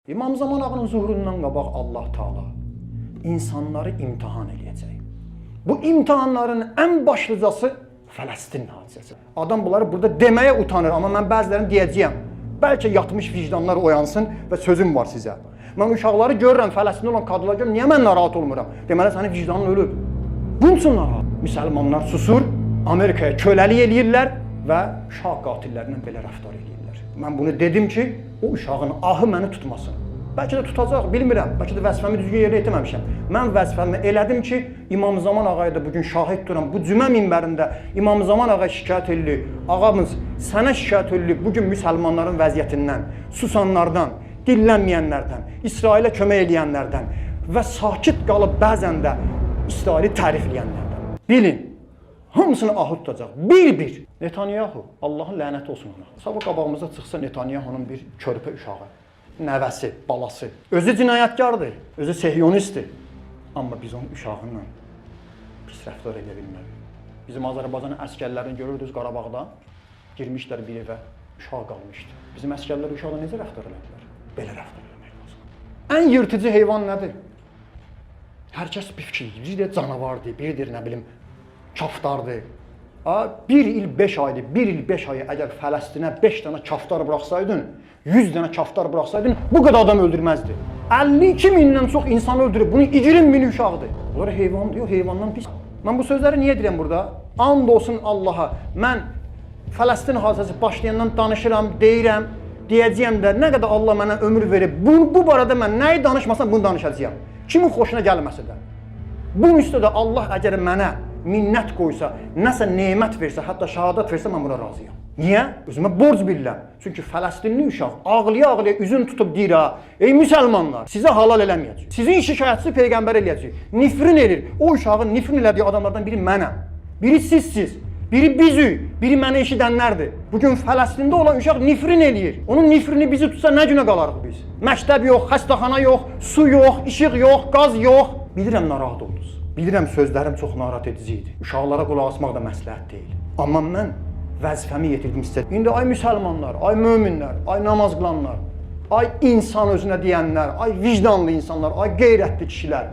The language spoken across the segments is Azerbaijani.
İmam Zaman ağanın zuhurundan qabaq Allah Taala insanları imtahan eləyəcək. Bu imtahanların ən başlıcası Fələstin hadisəsi. Adam bunları burada deməyə utanır, amma mən bəzilərini deyəcəyəm. Bəlkə yatmış vicdanlar oyansın və sözüm var sizə. Mən uşaqları görürəm, Fələstində olan qadınları görürəm, niyə mən narahat olmuram? Deməli sənin vicdanın ölüb. Bunun üçün narahat. Müsəlmanlar susur, Amerikaya köləlik eləyirlər və uşaq qatillərindən belə rəftar eləyirlər. Mən bunu dedim ki, o uşağın ahı məni tutmasın. Bəlkə də tutacaq, bilmirəm. Bəlkə də vəzifəmi düzgün yerinə yetirməmişəm. Mən vəzifəmi elədim ki, İmam Zaman ağaya da bu gün şahid duram. Bu cümə minbərində İmam Zaman ağa şikayət eləyir. Ağamız sənə şikayət eləyir bu gün müsəlmanların vəziyyətindən, susanlardan, dillənməyənlərdən, İsrailə kömək eləyənlərdən və sakit qalıb bəzən də İsraili tərifləyənlərdən. Bilin, hamısını ahı tutacaq. Bir-bir. Netanyahu, Allahın lənəti olsun ona. Sabah qabağımıza çıxsa Netanyahunun bir körpə uşağı, nəvəsi, balası. Özü cinayətkardır, özü sehiyonistdir. Amma biz onun uşağı ilə pis rəftar edə bilmərik. Bizim Azərbaycan əsgərlərini görürdünüz Qarabağda. Girmişlər bir evə, uşaq qalmışdı. Bizim əsgərlər uşaqla necə rəftar elədilər? Belə rəftar eləmək lazımdır. Ən yırtıcı heyvan nədir? Hər kəs bir fikir, biri deyir canavardır, biri deyir nə bilim kaftardır. A, bir il 5 aydır, bir il 5 ayı əgər Fələstinə 5 dənə kaftar buraxsaydın, 100 dənə kaftar buraxsaydın, bu qədər adam öldürməzdi. 52 mindən çox insan öldürüb, bunun 20 mini uşaqdır. Bunlar heyvan yox, heyvandan pis. Mən bu sözləri niyə deyirəm burada? And olsun Allaha, mən Fələstin hadisəsi başlayandan danışıram, deyirəm, deyəcəyəm də nə qədər Allah mənə ömür verib, bu barədə mən nəyi danışmasam bunu danışacağam. Kimin xoşuna gəlməsə də. Bunun üstə də Allah əgər mənə minnət qoysa, nəsə nemət versə, hətta şəhadət versə mən buna razıyam. Niyə? Özümə borc bilirəm. Çünki Fələstinli uşaq ağlaya-ağlaya üzün tutub deyir ha, ey müsəlmanlar, sizə halal eləməyəcək. Sizin şikayətçi peyğəmbər eləyəcək. Nifrin eləyir. O uşağın nifrin elədiyi adamlardan biri mənəm. Biri sizsiz. Biri bizik, biri məni eşidənlərdir. Bu gün Fələstində olan uşaq nifrin eləyir. Onun nifrini bizi tutsa nə günə qalarıq biz? Məktəb yox, xəstəxana yox, su yox, işıq yox, qaz yox. Bilirəm narahat oldunuz. Bilirəm sözlərim çox narahat edici idi. Uşaqlara qulaq asmaq da məsləhət deyil. Amma mən vəzifəmi yetirdim sizə. İndi ay müsəlmanlar, ay möminlər, ay namaz qılanlar, ay insan özünə deyənlər, ay vicdanlı insanlar, ay qeyrətli kişilər.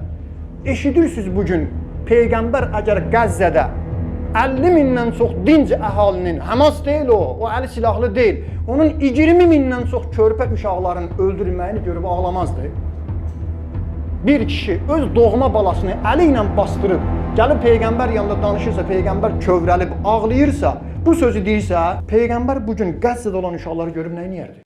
Eşidirsiniz bu gün peyğəmbər əgər Qəzzədə 50 mindən çox dinc əhalinin, Həmas deyil o, o əli silahlı deyil. Onun 20 mindən çox körpə uşaqların öldürülməyini görüb ağlamazdı. Bir kişi öz doğma balasını əli ilə bastırıb, gəlib peyğəmbər yanında danışırsa, peyğəmbər kövrəlib ağlayırsa, bu sözü deyirsə, peyğəmbər bu gün Qəzzədə olan uşaqları görüb nə edərdi?